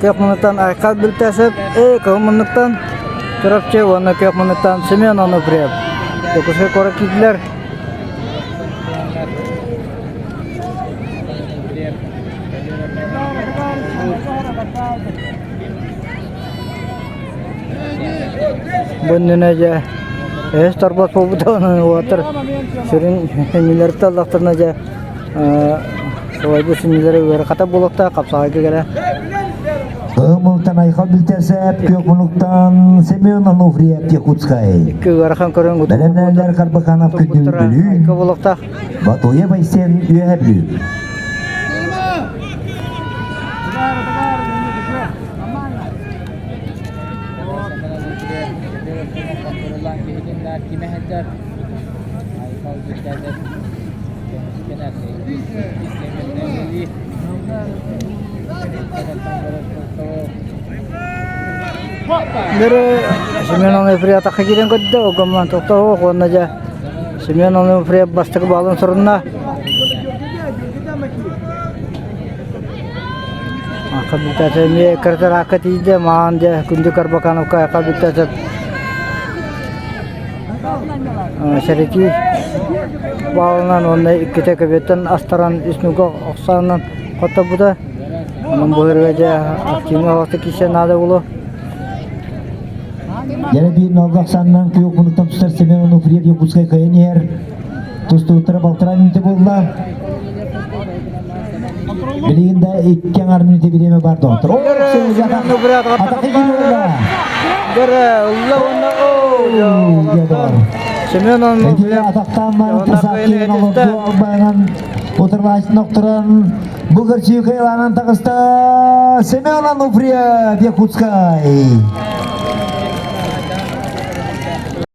Күөх муннуктан Айхал Бүлтэсов, кыһыл муннуктан Чурапчы уонна күөх муннуктан Семен Онуфриев. Дьокуускай куорат киирдилэр. Бу иннинэ дьэ өһөс торбос буолбута онон уолаттар сүрүн иннилэриттэн ыллахтарына дьэ сылайбыт сүнньүлэрэ ыарахата буолуохтаах хапсаҕайга кэлэ. Мунуктан Айхал Бүлтэсэп, Күөх Мунуктан Семен Ануфриев Якутскай. Икки ыарахан көрүҥ Бэлэмнээлэр Карбаканов Күндүл Бүлүү, буолуохтаах. Батуев Айсен Үөһэ Бүлүү. Семен Онуфриев атахха киирэн көрдө, огомман тохтоо уонна дьэ Семен Онуфриев бастакы баалын сурунна. Аха бүтәсэ эмиэ кыртараакка тиийдэ, маан дьэ күндү Карбакановка аха бүтәсэ сэрэтии баалынан уонна иккитэ көбүөттэн астаран үс нуга охсоонон хотторбута. Онон бу ырыа дьэ активнай олохто киирсэ наада буолуо. Яна биир нолга ахсаанынан күөх мунуктан тустар Семен Онуфриев Якутскай кыайан иһэр. Тустууттара балтараа мүнүүтэ буолла. Билигин да икки аҥар мүнүүтэ бириэмэ бар доҕоттор. Семен Онуфриев атахтаан баран тасааккиен олорду албайынан утарылааччын охторон бу көрсүү кыайылаанан таҕыста Семен Онуфриев Якутскай.